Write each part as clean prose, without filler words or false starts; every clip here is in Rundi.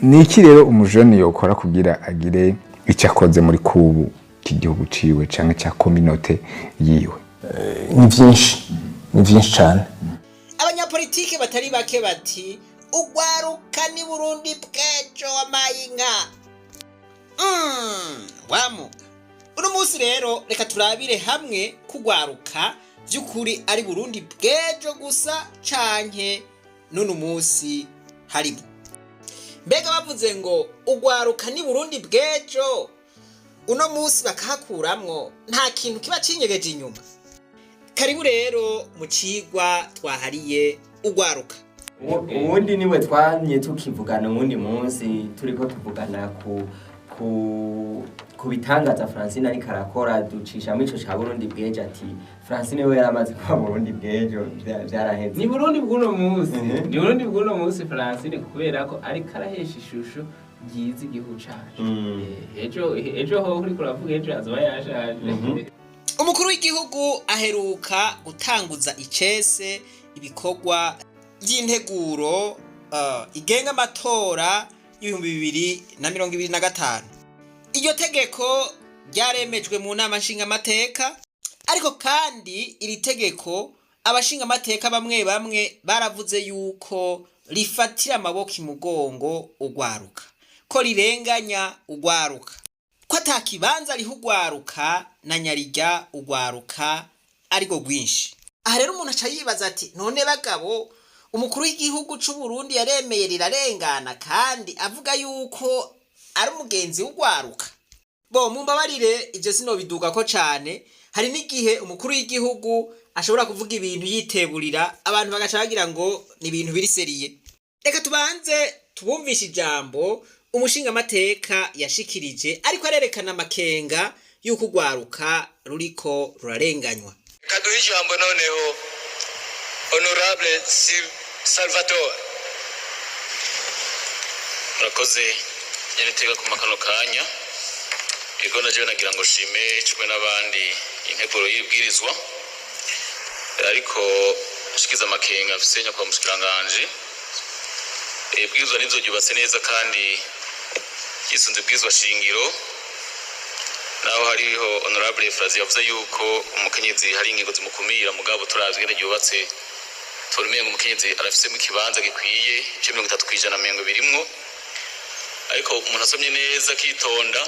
Ni iki rero umujene yokora kugira agire icyo akoze muri kubu k'igihugu ciwe canke ca communauté yiwe? Ni byinshi, ni byinshi cyane. Abanyapolitike batari bake bati: "Ugwaruka ni Burundi bw'ejo." Wamaye inka. Wamuga uno munsi rero, reka turabire hamwe kugwaruka by'ukuri ari Burundi bw'ejo gusa canke n'uno munsi harimo. Mbega bavuze ngo ugwaruka ni Burundi bw'ejo, uno munsi bakahakuramwo, nta kintu kiba cinyegeje inyuma? Karibu rero mu cigwa twahariye ugwaruka. Uwundi niwe twamye tukivugana uwundi munsi, turiko tuvugana ku bitangaza Francine ariko arakora, ducishamo ico ca Burundi bw'ejo, ati Francine we yaramaze kuba Burundi bw'ejo, vyaraheze. Ni Burundi bw'uno munsi. Ni Burundi bw'uno munsi Francine, kubera ko ariko arahesha ishusho ryiza igihugu cacu. Ejo hoho uriko uravuga ejo azoba yashaje. Umukuru w'igihugu aheruka gutanguza icese ibikorwa by'integuro igenga amatora y'2025. Iryo tegeko ryaremejwe mu nama nshingamateka, ariko kandi iri tegeko abashingamateka bamwe bamwe baravuze yuko rifatira amaboko imugongo ugwaruka, ko rirenganya ugwaruka, ko ata kibanza riha ugwaruka na nyarirya ugwaruka ariko rwinshi. Aha rero umuntu aca yibaza ati: "None bagabo, umukuru w'igihugu c'u Burundi yaremeye rirarengana kandi avuga yuko ari umugenzi w'ugwaruka?" Bo mumbabarire, ivyo sinobiduga ko cane. Hari n'igihe umukuru w'igihugu ashobora kuvuga ibintu yiteburira, abantu bagaca bagira ngo ni ibintu biri sérieux. Reka tubanze tubumvishe ijambo umushingamateka yashikirije, ariko arerekana amakenga y'uko urwaruka ruriko rurarenganywa. Kaduha ijambo noneho Honorable Salvatore. Murakoze nyeniteka ku makano kanya. Ego, najewe nagira ngo shime cumwe n'abandi integuro y'ibwirizwa, ariko nshikiza amakenga mfise nyakubahwa mushikiranganji. Ibwirizwa nivyo ryubatse neza kandi ryisunze ibwirizwa shingiro, naho hariho Honorable Frazi yavuze yuko umukenyezi hari ingingo zimukumira. Mugabo turavye ingene ryubatse, tubona umengo umukenyezi arafisemo ikibanza gikwiye, ico 30% mengo birimwo. Ariko umuntu asomye neza akitonda,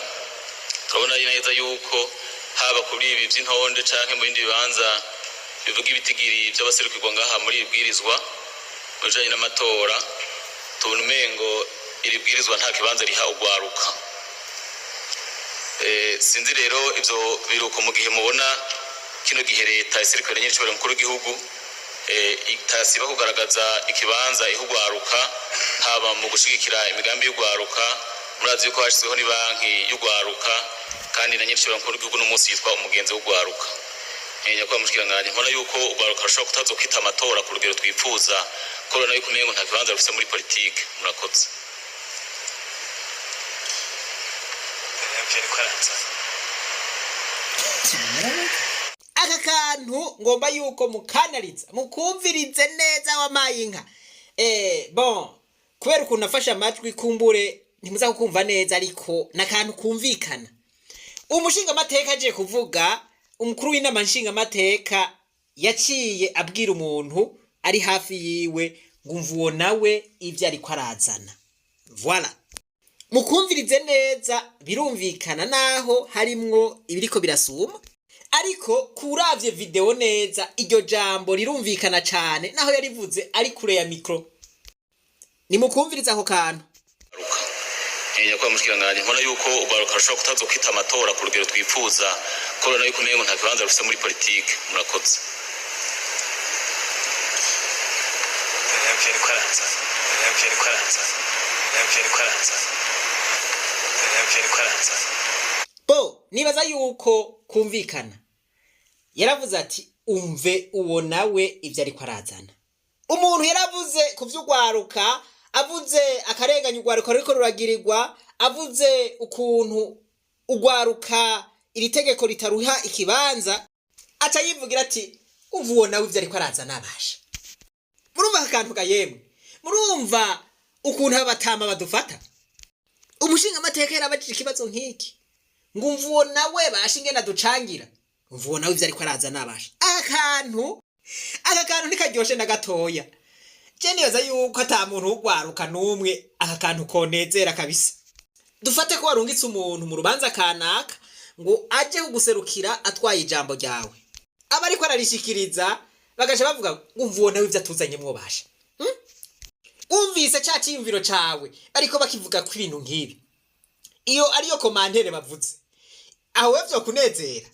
turabona neza yuko haba kuri ibi by'intonde canke mu bindi bibanza bivuga ibitigiri by'abaserukirwa ngaha muri iri bwirizwa mu bijanye n'amatora, tubona umengo iri bwirizwa nta kibanza riha ugwaruka. Sinzi rero ivyo biruko mu gihe mubona kino gihe leta iserukira nyir'icubahiro mukuru w'igihugu itasiba kugaragaza ikibanza iha ugwaruka, haba mu gushigikira imigambi y'ugwaruka. Murazi yuko hashyizweho ni banki y'ugwaruka, kandi na nyir'icubahiro mukuru w'igihugu n'umunsi yitwa umugenzi w'ugwaruka. Nyakubahwa mushikiranganji, mbona yuko ugwaruka rushobora kutaza kwita amatora ku rugero twifuza, ko rubona yuko umengo nta kibanza rufise muri politike. Murakoze. Aka kantu ngomba yuko mukanariza, mukumvirize neza wamaye inka. Bon, kubera ukuntu nafashe amajwi, kumbure ntimuza kukumva neza, ariko n'akantu kumvikana. Umushingamateka aje kuvuga, umukuru w'inama nshingamateka yaciye abwira umuntu ari hafi yiwe ngo: "Umva uwo nawe ivyo ariko arazana." Voilà, mukumvirize neza, birumvikana naho harimwo ibiriko birasuma, ariko kuravye vidéo neza iryo jambo rirumvikana cane, naho yarivuze ari kure ya micro. Nimukumvirize ako kantu. Nyakubahwa mushikiranganji, mbona yuko urwaruka rushobora kutaza kwita amatora ku rugero twifuza, ko rubona yuko umengo nta kibanza rufise muri politike. Murakoze. Bo nibaza yuko kumvikana. Yaravuze ati: "Umve uwo nawe ivyo ariko arazana." Umuntu yaravuze ku vy'urwaruka, avuze akarenganya urwaruka ruriko ruragirirwa, avuze ukuntu urwaruka iri tegeko ritaruha ikibanza, aca yivugira ati: "Umva uwo nawe ivyo ariko arazana." Abasha murumva aka kantu ga yemwe? Murumva ukuntu aba batama badufata? Umushingamateka yarabajije ikibazo nk'iki ngo umva uwo nawe basha ingene aducangira, umva uwo nawe ivyo ariko araza nabasha. Aka kantu ntikaryoshe na gatoya. Je nibaza yuko ata muntu w'ugwaruka n'umwe aka kantu konezera kabisa. Dufate ko warungitse umuntu mu rubanza kanaka ngo aje kuguserukira atwaye ijambo ryawe, aba ariko ararishikiriza bagaca bavuga ngo umva uwo nawe ivyo atuzanyemwo basha. Wumvise ca ciyumviro cawe bariko bakivuga ko ibintu nk'ibi, iyo ariyo commentaire bavuze aho, we vyokunezera?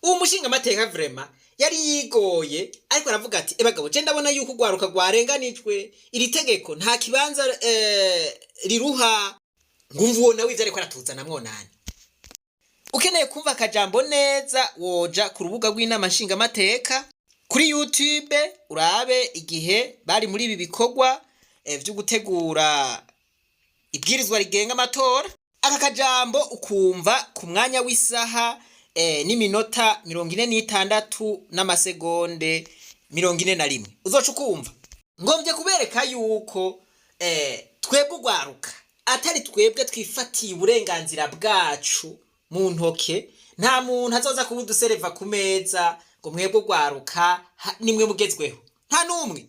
Uwo mushingamateka vraiment yari yigoye, ariko aravuga ati: "Ebagabo, je ndabona yuko urwaruka rwarenganijwe, iri tegeko nta kibanza riruha." Ngumva uwo nawe ivyo ariko aratuzana mwonani. Ukeneye kumva akajambo neza, woja ku rubuga rw'inama nshingamateka kuri YouTube, urabe igihe bari muri ibi bikorwa vyo gutegura ibwirizwa rigenga amatora. Aka kajambo ukumva ku mwanya w'isaha n'iminota 46 n'amasegonde 41, uzoca ukumva. Ngombye kubereka yuko twebwe urwaruka atari twebwe twifatiye uburenganzira bwacu mu ntoke. Nta muntu azoza kubudusereva ku meza ngo mwebwe urwaruka nimwe mugezweho, nta n'umwe.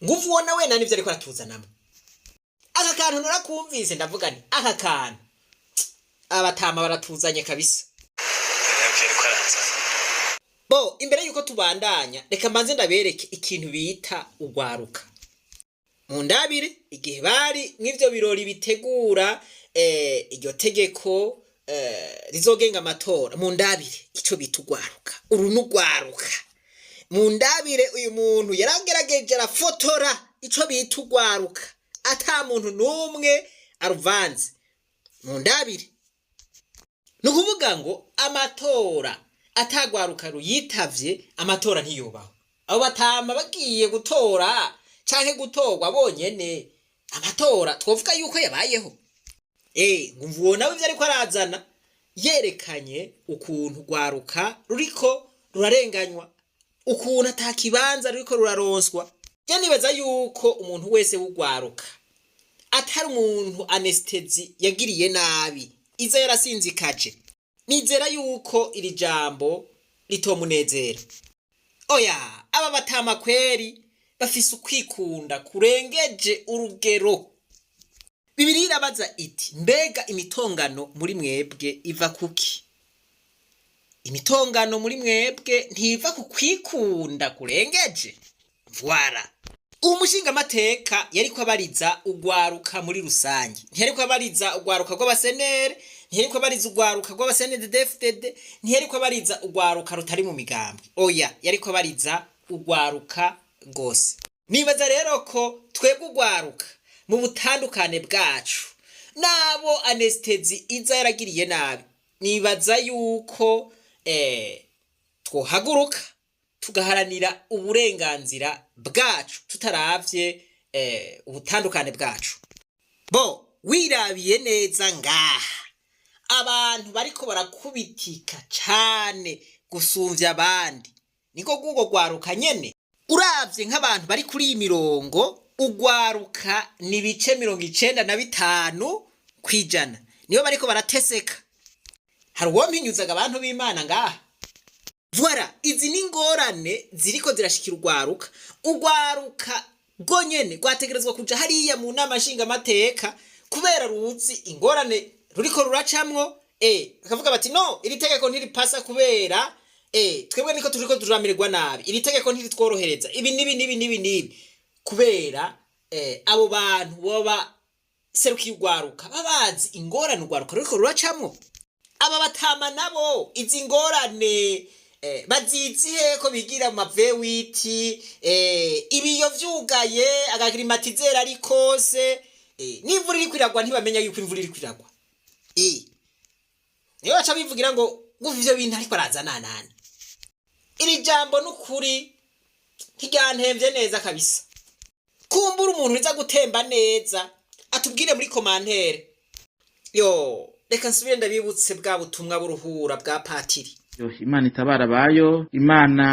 Nguvu ubona wena nivyo ariko aratuzanamo. Aka kantu narakumvise, ndavuga nti aka kantu abatama baratuzanye kabisa. Bo imbere yuko tubandanya, reka mbanze ndabereke ikintu bita urwaruka. Mu ndabire igihe bari mw'ivyo birori bitegura iryo tegeko rizogenga amatora, mu ndabire ico bita urwaruka. Uru ni urwaruka. Mu ndabire uyu muntu yaragerageje arafotora ico bita urwaruka ata muntu n'umwe aruvanze. Mu ndabire ni ukuvuga ngo amatora atagwaruka ruyitavye, amatora ntiyubaho. Abo batama bagiye gutora canke gutorwa bonyene, amatora twovuga yuko yabayeho? Ngumva uwo nawe ivyo ariko arazana yerekanye ukuntu rwaruka ruriko rurarenganywa, ukuntu ata kibanza ruriko ruraronswa. Je nibaza yuko umuntu wese w'urwaruka atari umuntu anesthésie yagiriye nabi iza yarasinzikaje, nizera yuko iri jambo ritomunezera. Oya, aba batama kweri bafise ukwikunda kurengeje urugero. Bibiliya irabaza iti: "Mbega imitongano muri mwebwe iva kuki?" Imitongano muri mwebwe ntiva ku kwikunda kurengeje? Voilà. Umushingamateka yariko abariza ugwaruka muri rusange, ntiyariko abariza ugwaruka rw'abasenere, ntiyariko abariza ugwaruka rw'aba CNDD-FDD, ntiyariko abariza ugwaruka rutari mu migambwe. Oya, yariko abariza ugwaruka rwose. Nibaza rero ko twebwe ugwaruka mu butandukane bwacu n'abo anesthésie iza yaragiriye nabi, nibaza yuko twohaguruka tugaharanira uburenganzira bwacu tutaravye ubutandukane bwacu. Bo wirabiye neza ngaha, abantu bariko barakubitika cane gusumvya abandi niko bw'ubwo rwaruka nyene. Uravye nk'abantu bari kuri iyi mirongo, ugwaruka ni ibice 95% nibo bariko barateseka. Hari uwompinyuzaga abantu b'Imana ngaha. Voilà, izi ni ingorane ziriko zirashikira urwaruka. Urwaruka rwonyene rwategerezwa kuja hariya mu nama nshingamateka kubera ruzi ingorane ruriko ruracamwo, bakavuga bati: "No, iri tegeko ntiripasa kubera twebwe niko turiko turamererwa nabi, iri tegeko ntiritworohereza ibi n'ibi n'ibi n'ibi n'ibi." Kubera abo bantu boba serukiye urwaruka baba bazi ingorane urwaruka ruriko ruracamwo. Aba batama nabo izi ngorane bazizi he ko bigira mu ma V8, ibiyo vyugaye, aga climatiseur ari kose, n'imvura iriko iragwa ntibamenya yuko imvura iriko iragwa. Niyo baca bivugira ngo guva ivyo bintu ariko araza nanani. Iri jambo n'ukuri ntiryantemvye neza kabisa. Kumbura umuntu riza gutemba neza atubwire muri commentaire. Yo, reka nsubire ndabibutse bwa butumwa buruhura bwa patiri. Imana itabara abayo, Imana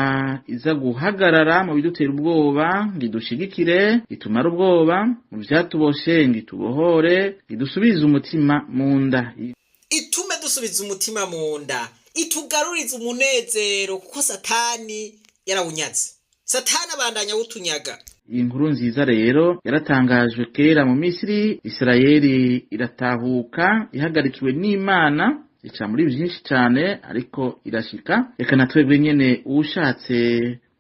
iza guhagarara mu bidutera ubwoba ngo idushigikire, itumare ubwoba, mu vyatuboshe ngo itubohore, idusubize umutima mu nda. Itume dusubiza umutima mu nda, itugarurize umunezero, kuko Satani yarawunyaze. Satani abandanya awutunyaga. Iyi nkuru nziza rero yaratangajwe kera mu Misiri, Isirayeli iratahuka ihagarikiwe n'Imana, ica muri byinshi cyane ariko irashika. Reka na twebwe nyene, uwushatse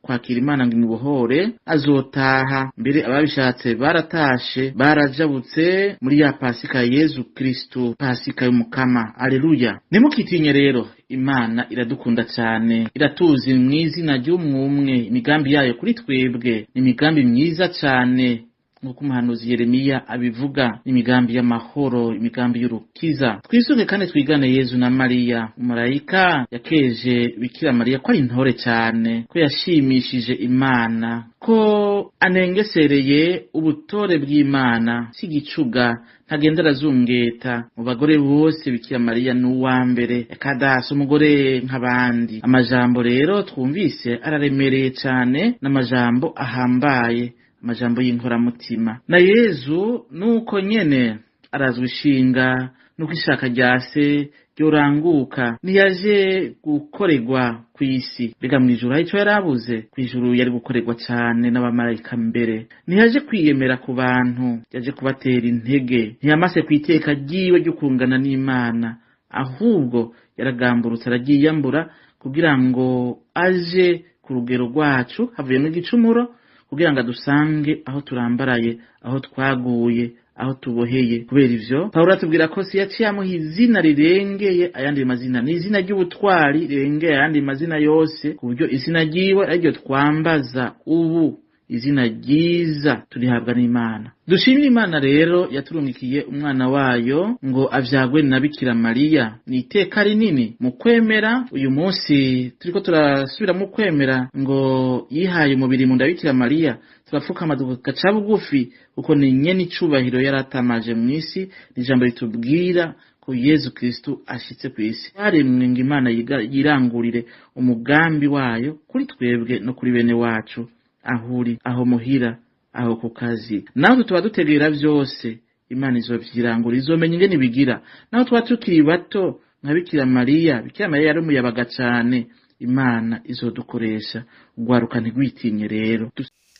kwakira Imana ngo imubohore azotaha. Mbere ababishatse baratashe, barajabutse muri ya Pasika ya Yezu Kristu, Pasika y'Umukama. Aleluya! Ntimukitinye rero, Imana iradukunda cyane, iratuzi mu izina ry'umwumwe. Imigambi yayo kuri twebwe ni imigambi myiza cyane, nk'uko umuhanuzi Yeremiya abivuga, imigambi y'amahoro, imigambi y'urukiza. Twisunge kandi twigane Yezu na Mariya. Umumarayika yakeje Bikira Mariya ko ari intore cyane, ko yashimishije Imana, ko anengesereye ubutore bw'Imana, si igicuga, ntagenda arazungeta. Mu bagore bose Bikira Mariya ni uwa mbere, ekadasi umugore nk'abandi. Amajambo rero twumvise araremereye cyane, n'amajambo ahambaye, amajambo y'inkoramutima. Na Yezu nuko nyene arazwa ishinga nuko ishaka rya se ryoranguka. Ntiyaje gukorerwa ku isi. Mbega mw'ijuru hari ico yarabuze? Kw'ijuru yari gukorerwa cane n'abamarayika. Mbere ntiyaje kwiyemera ku bantu, yaje kubatera intege. Ntiyamase kw'iteka ryiwe ryo kungana n'Imana, ahubwo yaragamburutse araryiyambura kugira ngo aje ku rugero rwacu havuyemo igicumuro, kugira ngo adusange aho turambaraye, aho twaguye, aho tuboheye. Kubera ivyo, Pawulo atubwira ko si yaciye amuha izina rirengeye ayandi mazina, ni izina ry'ubutwari rirengeye ayandi mazina yose, ku buryo izina ryiwe ariryo twambaza ubu. Izina ryiza turihabwa n'Imana. Dushimire Imana rero yaturungikiye umwana wayo ngo avyagwe na Bikira Mariya. Ni iteka rinini mu kwemera. Uyu munsi turiko turasubira mu kwemera ngo yihaye umubiri mu nda Bikira Mariya, turapfukama tugaca bugufi, kuko ni nyene icubahiro yaratamaje mw'isi. Ni ijambo ritubwira ko Yezu Kristu ashitse kw'isi, twaremwe ngo Imana yirangurire umugambi wayo kuri twebwe no kuri bene wacu. Aho uri, aho muhira, aho ku kazi, naho tuba dutegera vyose, Imana izovyirangura, izomenya ingene ibigira. Naho tuba tukiri bato nka Bikira Mariya, Bikira Mariya yari umuyabaga cane, Imana izodukoresha. Ugwaruka ntigwitinye rero.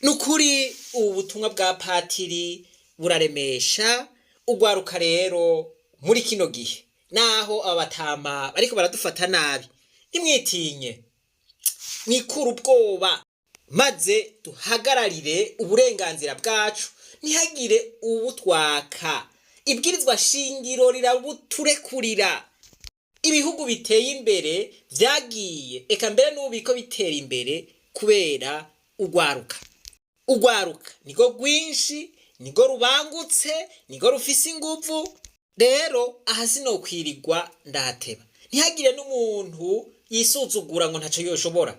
Nukuri ubu butumwa bwa patiri buraremesha ugwaruka rero muri kino gihe, naho aba batama bariko baradufata nabi. Ntimwitinye, mwikure ubwoba, maze duhagararire uburenganzira bwacu, ntihagire ubutwaka. Ibwirizwa shingiro rirabuturekurira. Ibihugu biteye imbere vyagiye, eka mbere n'ubu biriko bitera imbere kubera ugwaruka. Ugwaruka niko rwinshi, niko rubangutse, niko rufise inguvu. Rero aha sinokwirirwa ndahateba. Ntihagire n'umuntu yisuzugura ngo ntaco yoshobora.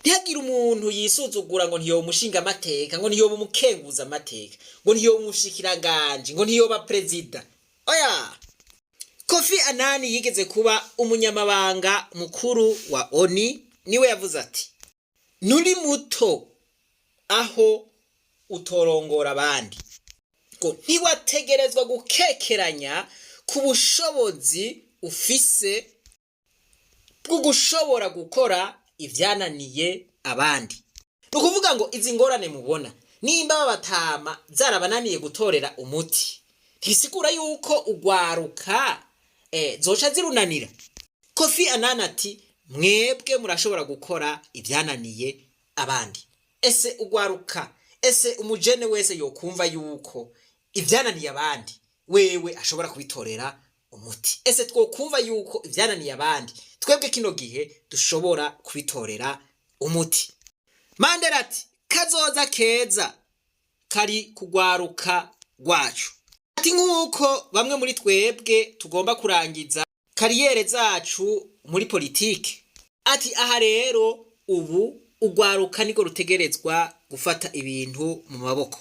Ntihagire umuntu yisuzugura ngo ntiyoba umushinga amateka, ngo ntiyoba umukenguza amateka, ngo ntiyoba umushikiranganji, ngo ntiyoba perezida. Oya! Kofi Anani yigeze kuba umunyamabanga mukuru wa ONU, niwe yavuze ati: "Nturi muto aho utorongora abandi", ngo ntiwategerezwa gukekeranya ku bushobozi ufise bwo gushobora gukora ivyananiye abandi. Ni ukuvuga ngo izi ngorane mubona, nimba babatama zarabananiye gutorera umuti, ntibisigura yuko ugwaruka zoca zirunanira. Kofi Anani ati: "Mwebwe murashobora gukora ivyananiye abandi." Ese ugwaruka, ese umujene wese yokumva yuko ivyananiye abandi wewe ashobora kubitorera umuti? Ese twokumva yuko ivyananiye abandi twebwe kino gihe dushobora kubitorera umuti? Mandela ati: "Kazoza keza kari kugwaruka rwacu." Ati: "Nk'uko bamwe muri twebwe tugomba kurangiza carrière zacu muri politike", ati: "Aha rero ubu ugwaruka niko rutegerezwa gufata ibintu mu maboko."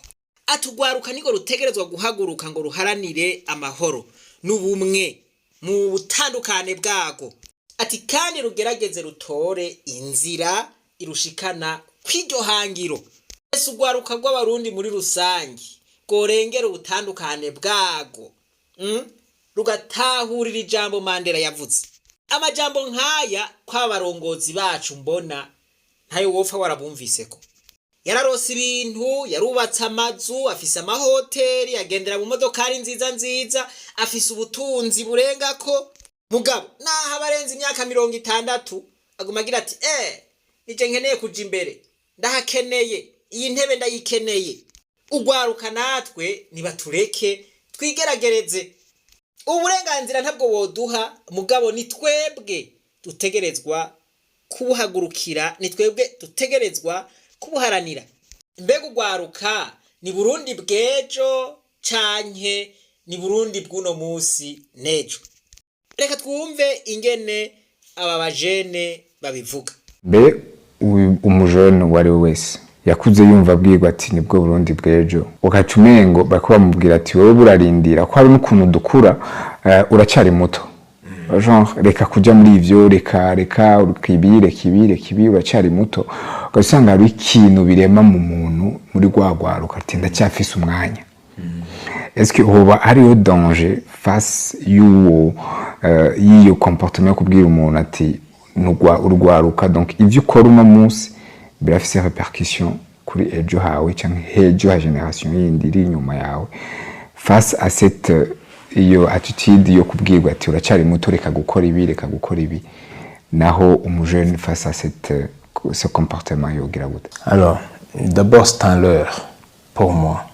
Ati: "Ugwaruka niko rutegerezwa guhaguruka ngo ruharanire amahoro n'ubumwe mu butandukane bwago." Ati kandi rugerageze rutore inzira irushikana kw'iryo hangiro. Ese urwaruka rw'Abarundi muri rusange rworengera ubutandukane bwago, rugatahurira ijambo Mandela yavuze? Amajambo nk'aya kw'abarongozi bacu mbona ntayo wopfa warabumviseko. Yararose ibintu, yarubatse amazu, afise amahoteli, agendera mu modokari nziza nziza, afise ubutunzi burengako. Mugabo naho abarenze imyaka 60 aguma agira ati: "Nije nkeneye kuja imbere, ndahakeneye, iyi ntebe ndayikeneye." Ugwaruka natwe nibatureke twigeragereze. Uburenganzira ntabwo woduha, mugabo ni twebwe dutegerezwa kubuhagurukira, ni twebwe dutegerezwa kubuharanira. Mbega ugwaruka ni Burundi bw'ejo canke ni Burundi bw'uno musi n'ejo? Reka twumve ingene aba bajene babivuga. Mbe umujene uwo ari we wese yakuze yumva abwirwa ati nibwo Burundi bw'ejo, ugaca umengo bariko bamubwira ati wowe burarindira ko hari n'ukuntu dukura, uracyari muto, genre reka kuja muri ivyo, reka reka ibi, reka ibi, reka ibi, uracyari muto. Ugasanga hari ikintu birema mu muntu muri rwa rwaruka ati ndacyafise umwanya. Est-ce que hoba hariho danger face y'uwo y'iyo comportement yo kubwira umuntu ati nugwa urwaruka, donc ivyo ukora uno munsi birafise répercussion kuri ejo hawe canke hejo ha génération yindi iri inyuma yawe, face à cette iyo attitude yo kubwirwa ati uracyari muto, reka gukora ibi, reka gukora ibi? Naho umujene face à cette ce comportement yogira gute? Alors, d'abord, c'est un leurre pour moi.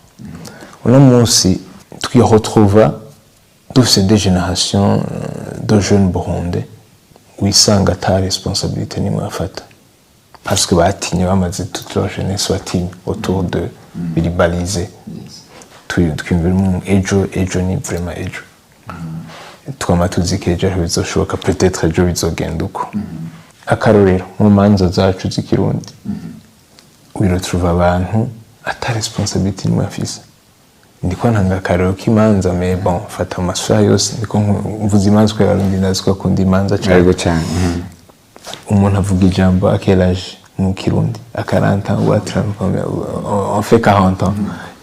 Uno munsi twiretrouva dufise des générations de jeunes burundais wisanga ata responsabilité nimwe bafata parce que batinye, bamaze toute leur jeunesse batinye autour de biri balisé. Twiyumvira ejo, ejo ni vraiment ejo, twama tuzi ko ejo ariho bizoshoboka, peut-être ejo bizogenda uko. Akarorero, mu manza zacu z'Ikirundi wiretrouva abantu ata responsabilité nimwe afise. Ndiko ntanga akarorero k'imanza, mais bon, fata amasura yose, ndiko mvuze imanza kubera Abarundi ndazi ko bakunda imanza cane. Yego cyane. Umuntu avuga ijambo à quel âge mu Kirundi? À 40 ans ou à 30, on fait 40 ans,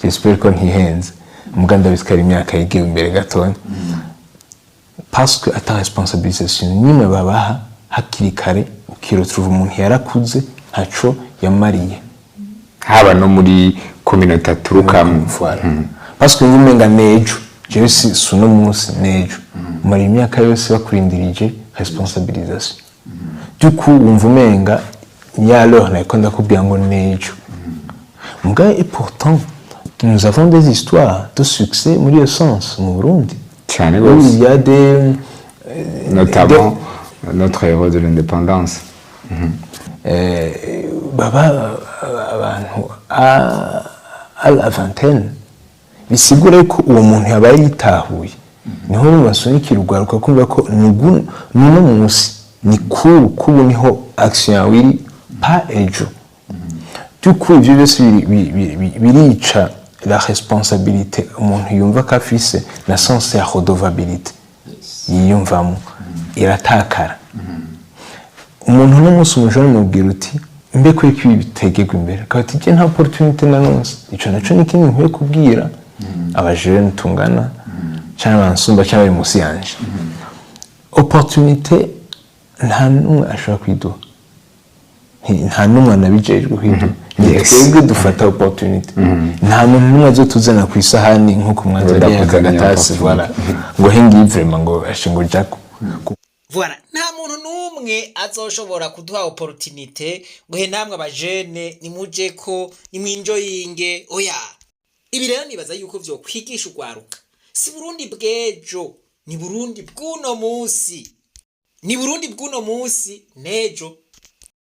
j'espère ko ntihenze, muga ndabizi ko ari imyaka yigiwe imbere gatonya, parce que ata responsabilisation nimwe babaha hakiri kare. Ukiretrouva umuntu yarakuze ntaco yamariye. Haba no muri communauté aturukamo. Voilà. Parce que nyine nejo, jewe si uno munsi, nejo umara imyaka yose bakurindirije responsabilisation. Du coup wumva umenga ya l'heure nariko ndakubwira ngo nejo muga. Et pourtant nous avons des histoires de succès muri iyo sens mu Burundi Cyane où rwose. il y a des Notamment notre héros de l'indépendance. Baba abantu à la vingtaine. Bisigura ko uwo muntu yabaye yitahuye, niho basunikira urwaruka kumva ko nuno munsi ni kubu kubu, niho action yawe iri, pas ejo. Du coup ivyo byose birica la responsabilité umuntu yumva ko afise, na sens ya redevabilité yiyumvamo iratakara. Umuntu n'umunsi umujene mubwira uti mbe kuri ko ibi bitegerwa imbere, akaba ati nta opportunité nanonse. Ico naco ni ikindi nkwiye kubwira abajene tungana canke bansumba canke bari munsi yanje: opportunité nta n'umwe ashobora kwiduha. Nta n'umwe anabijejwe kwiduha, ni twebwe dufata opportunité. Nta muntu n'umwe azotuzana ku isahani nk'uko mwanzaniye Ndakuzaniye akagatasi opportunité. Voilà, ngo he ngiyi vraiment, ngo ashe ngo jako. Voilà, nta muntu n'umwe azoshobora kuduha opportunité ngo he namwe abajene nimuje ko nimwinjoyinge. Oya, ibi rero nibaza yuko vyokwigisha urwaruka: si Burundi bw'ejo, ni Burundi bw'uno munsi, ni Burundi bw'uno munsi n'ejo.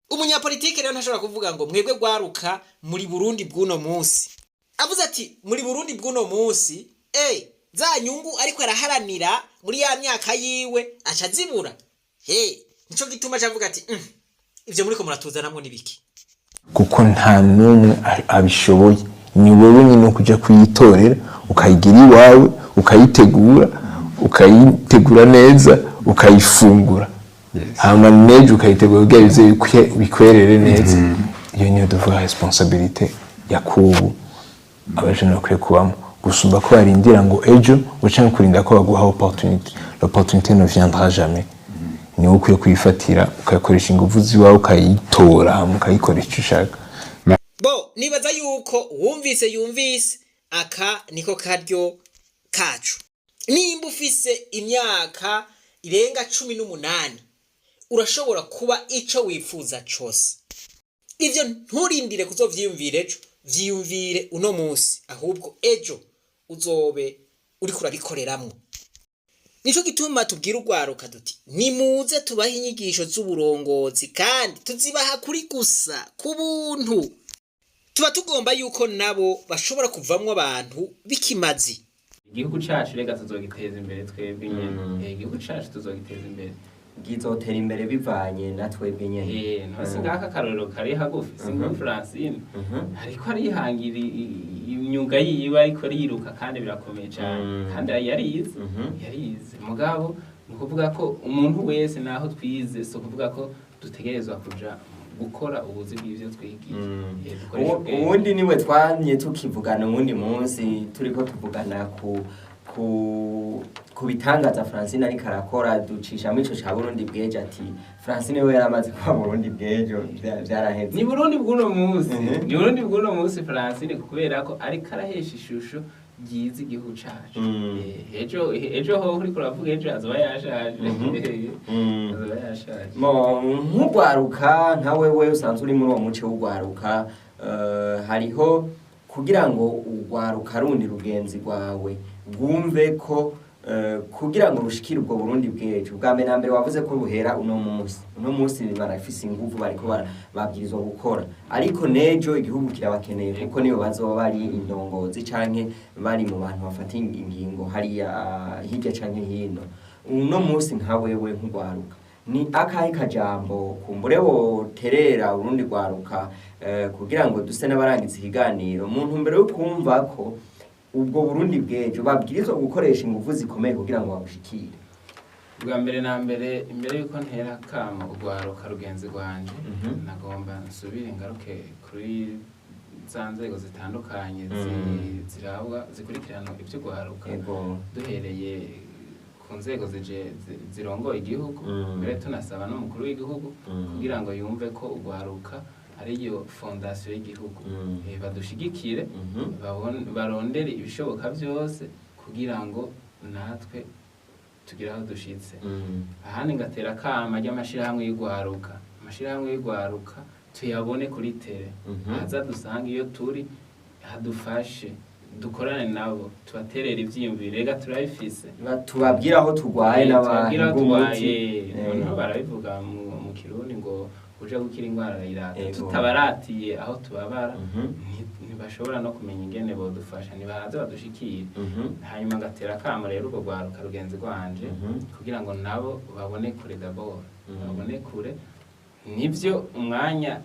Umunyapolitike rero ntashobora kuvuga ngo mwebwe rwaruka muri Burundi bw'uno munsi. Avuze ati muri Burundi bw'uno munsi, za nyungu ariko araharanira muri ya myaka yiwe aca azibura. He nico gituma aca avuga ati ivyo muriko muratuzanamwo nibiki?" Kuko nta n'umwe abishoboye, ni wowe nyine kujya kuyitorera, ukayigira iwawe, ukayitegura, ukayitegura neza, ukayifungura. Hama nejo ukayitegura kugira bize bikwerere neza. Iyo niyo tuvuga responsabilité ya kubu abajene bakwiye kubamo, gusumba ko barindira ngo ejo, canke kurinda ko baguha opportunité. L'opportunité ne viendra jamais. Niwe ukwiye kuyifatira, ukayakoresha ingufu ziwawe, ukayitora, hama ukayikoresha icyo ushaka. Bo nibaza yuko wumvise yumvise aka niko karyo kacu. Nimba ufise imyaka irenga 18, urashobora kuba ico wifuza cose. Ivyo nturindire kuzovyiyumvira ejo, vyiyumvire uno munsi, ahubwo ejo uzobe uriko urabikoreramwo. Nico gituma tubwira urwaruka duti: "Nimuze tubahe inyigisho z'uburongozi, kandi tuzibaha kuri gusa ku buntu." Tuba tugomba yuko nabo bashobora kuvamwo abantu b'ikimazi. Igihugu cacu reka tuzogiteza imbere twebwe nyene. Igihugu cacu tuzogiteza imbere. Gizotera imbere bivanye na twebwe nyene. Ntose ngaka akarorero kari hagufi, si nka Francine, ariko arihangira imyuga yiwe, ariko ariruka kandi birakomeye cyane. Kandi yarize. Yarize, mugabo ni ukuvuga ko umuntu wese, naho twize, si ukuvuga ko dutegerezwa kuja gukora ubuzi bw'ivyo twigiye. Dukoresha ubwenge. Uwundi niwe twamye tukivugana uwundi munsi, turiko tuvugana ku bitangaza Francine ariko arakora, ducishamo ico ca Burundi bw'ejo, ati Francine we yaramaze kuba Burundi bw'ejo, vyaraheze. Ni Burundi bw'uno munsi. Ni Burundi bw'uno munsi Francine, kubera ko ariko arahesha ishusho ryiza igihugu cacu. Ejo ho uriko uravuga ejo azoba yashaje. Azoba yashaje. Mo nk'ugwaruka nka wewe usanzwe uri muri uwo muce w'ugwaruka, hariho kugira ngo ugwaruka rundi rugenzi rwawe rwumve ko kugira ngo rushikire ubwo Burundi bw'ejo, bwa mbere na mbere wavuze ko buhera uno munsi. Uno munsi barafise inguvu, bariko babwirizwa gukora, ariko nejo igihugu kirabakeneye, kuko nibo bazoba bari indongozi canke bari mu bantu bafata ingingo hariya hirya canke hino. Uno munsi nka wewe nk'ugwaruka, ni akahe kajambo kumbure woterera urundi rwaruka, kugira ngo duse n'abarangiza ikiganiro, mu ntumbero yo kumva ko ubwo Burundi bw'ejo babwirizwa gukoresha ingufu zikomeye kugira ngo babushikire? Bwa mbere na mbere, imbere yuko ntera akamo urwaruka rugenzi rwanje, nagomba nsubire ngaruke kuri za nzego zitandukanye zirabwa, zikurikirana ivy'urwaruka, duhereye ku nzego zirongoye igihugu, mbere tunasaba n'umukuru w'igihugu kugira ngo yumve ko urwaruka ariyo fondation y'igihugu. Badushigikire, barondere ibishoboka byose kugira ngo natwe tugire aho dushitse. Ahandi ngatera akama ry'amashirahamwe y'urwaruka. Amashirahamwe y'urwaruka tuyabone kuri terrain, aza dusanga iyo turi, hadufashe, dukorane nabo, tubaterere ivyiyumviro, rega turabifise. Tubabwire aho turwaye Tubabwire aho n'abantu turwaye. b'umuti. Noneho barabivuga mu Kirundi ngo uja gukira ingwara arayirata. Tutabaratiye aho tubabara, ntibashobora no kumenya ingene bodufasha. Nibaze badushikire. Hanyuma ngatera akamo rero urwo rwaruka rugenzi rwanje kugira ngo nabo babone kure d'abord. Babone kure. Nivyo, umwanya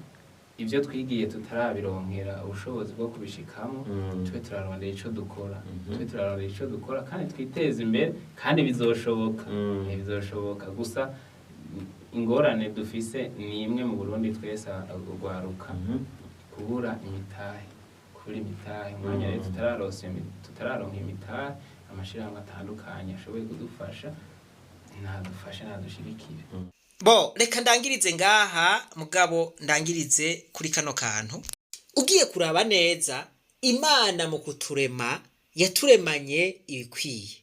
ibyo twigiye tutarabironkera ubushobozi bwo kubishikamo, tube turarondera ico dukora, tube turarondera ico dukora kandi twiteze imbere, kandi bizoshoboka. Bizoshoboka. Gusa ingorane dufise ni imwe mu Burundi twese urwaruka: kubura imitahe, kubura imitahe. Umwanya rero tutararonka imitahe, amashirahamwe atandukanye ashoboye kudufasha ntadufashe, ntadushigikire. Bo reka ndangirize ngaha, mugabo ndangirize kuri kano kantu. Ugiye kuraba neza, Imana mu kuturema yaturemanye ibikwiye.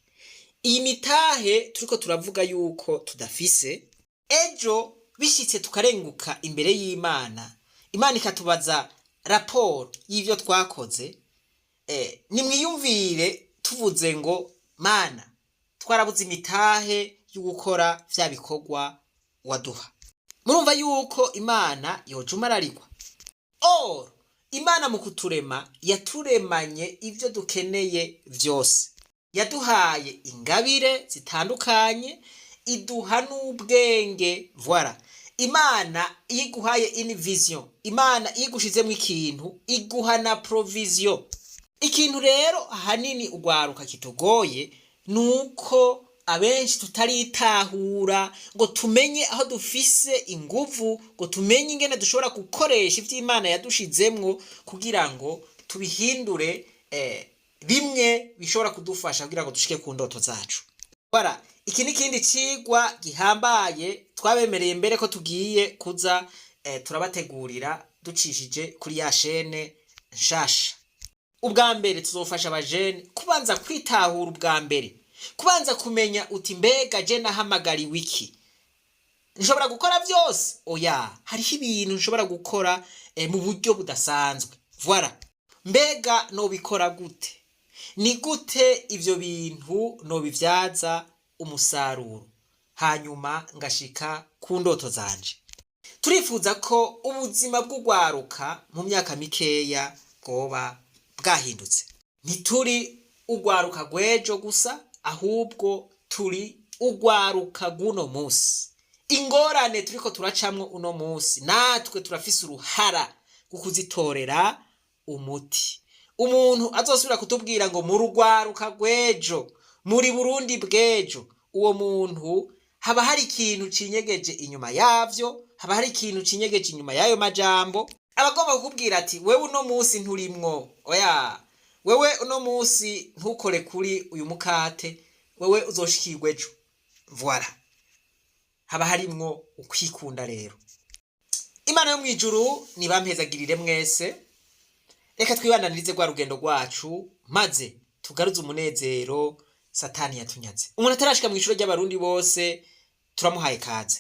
Iyi mitahe turiko turavuga yuko tudafise, ejo bishitse tukarenguka imbere y'Imana, Imana ikatubaza raporo y'ivyo twakoze, nimwiyumvire tuvuze ngo: "Mana, twarabuze imitahe yo gukora vya bikorwa waduha." Murumva yuko Imana yojumararikwa. Or Imana mu kuturema yaturemanye ibyo dukeneye vyose, yaduhaye ingabire zitandukanye, iduha n'ubwenge. Voilà, Imana iyo iguhaye une vision, Imana iyo igushizemwo ikintu, iguha na provision. Ikintu rero ahanini urwaruka kitugoye ni uko Abenshi tutaritahura ngo tumenye aho dufise inguvu, ngo tumenye ingene dushobora gukoresha ivy'Imana yadushizemwo kugira ngo tubihindure bimwe bishobora kudufasha kugira ngo dushike ku ndoto zacu. Voilà, iki ni ikindi cigwa gihambaye twabemereye mbere ko tugiye kuza turabategurira ducishije kuri ya chaîne nshasha. Ubwa mbere tuzofasha abajene kubanza kwitahura, ubwa mbere kubanza kumenya uti: "Mbega je nahamagariwe iki? Nshobora gukora byose? Oya, hariho ibintu nshobora gukora mu buryo budasanzwe." Voilà, mbega nobikora gute? Ni gute ivyo bintu nobivyaza umusaruro, hanyuma ngashika ku ndoto zanje? Turifuza ko ubuzima bw'ugwaruka mu myaka mikeya bwoba bwahindutse. Ntituri ugwaruka rw'ejo gusa, ahubwo turi ugwaruka rw'uno munsi. Ingorane turiko turacamwo uno munsi, natwe turafise uruhara rwo kuzitorera umuti. Umuntu azosubira kutubwira ngo mu rugwaruka rw'ejo, muri Burundi bw'ejo, uwo muntu haba hari ikintu cinyegeje inyuma yavyo, haba hari ikintu cinyegeje inyuma y'ayo majambo. Abagomba kukubwira ati: "Wewe uno munsi nturimwo, oya, wewe uno munsi ntukore kuri uyu mukate, wewe uzoshikirwa ejo." Voilà, haba harimwo ukwikunda. Rero Imana yo mw'ijuru nibampezagirire mwese. Reka twibandanirize rwa rugendo rwacu, maze tugaruze umunezero Satani yatunyaze. Umuntu atarashika mu ishuri ry'Abarundi bose, turamuhaye kaze.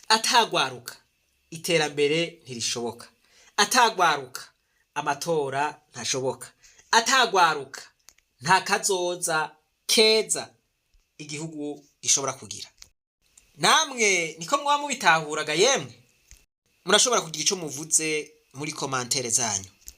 Atagwaruka, iterambere ntirishoboka. Atagwaruka, amatora ntashoboka. Atagwaruka, nta kazoza keza igihugu gishobora kugira. Namwe niko mwaba mubitahuraga? Yemwe, murashobora kugira ico muvuze muri commentaires zanyu.